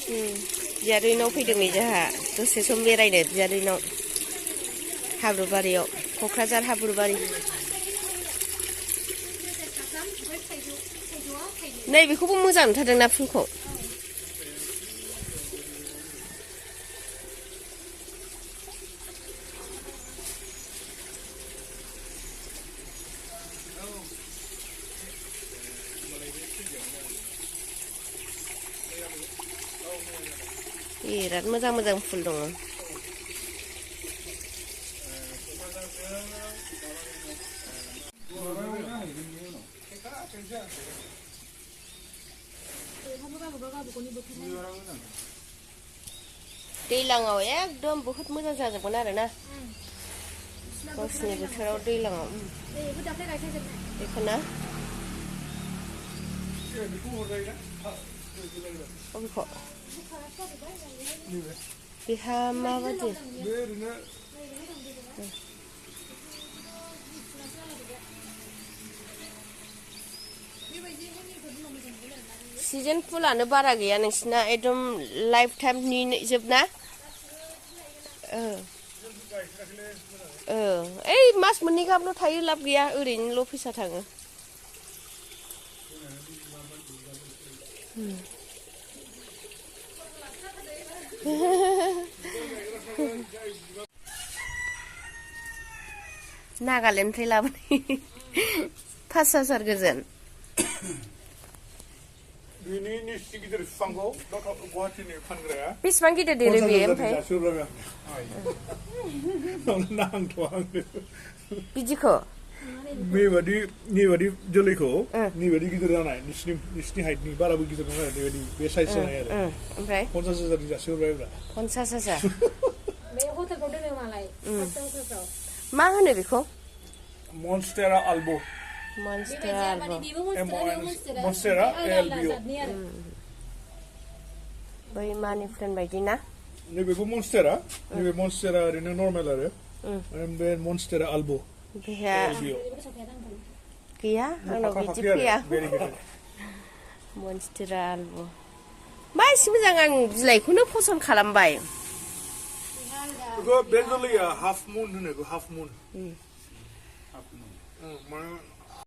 बियादैनाव फैदों नै जोंहा दसे सम बेरायनो बियादैनाव हाब्रुबारियाव क'क्राझार हाब्रुबारि नै बेखौबो मोजां नुथारदोंना फुलखौ बिराद मोजां मोजां फुल दङ दैलाङाव एकदम बहुत मोजां जाजोबगोन आरोना गावसिनि बोथोराव दैलाङाव बेखौना अबेखौ बेहा माबादि सिजन फुलानो बारा गैया नोंसिना एकदम लाइफ टाइमनि जोबना ओइ मास मोननै गाहामल' थायो लाब गैया ओरैनोल' फैसा थाङो नागालेण्डनिफ्राय लाबोनाय 5,000 गोजोन बेसेबां गिदिर देरो बेयो ओमफ्राय बिदिखौ नैबादि जोलैखौ नैबादि गिदिर जानाय नोंसिनि हाइटनि बाराबो गिदिर नङा नैबादि बे साइज जानाय आरो ओमफ्राय 50,000 जासिहरबायब्रा 50,000 मा होनो बेखौ Monstera albo Monstera albo बै मानि प्लेन बायदि ना नैबेखौ Monstera नैबे Monstera ओरैनो नर्मेल आरो बे Monstera albo गैया आंनाव बिदि फैया Monstera albo मा एसे मोजां आं बिलाइखौनो पसन्द खालामबाय बेखौ बे जोलैया हाफ मुन होनो हाफ मुन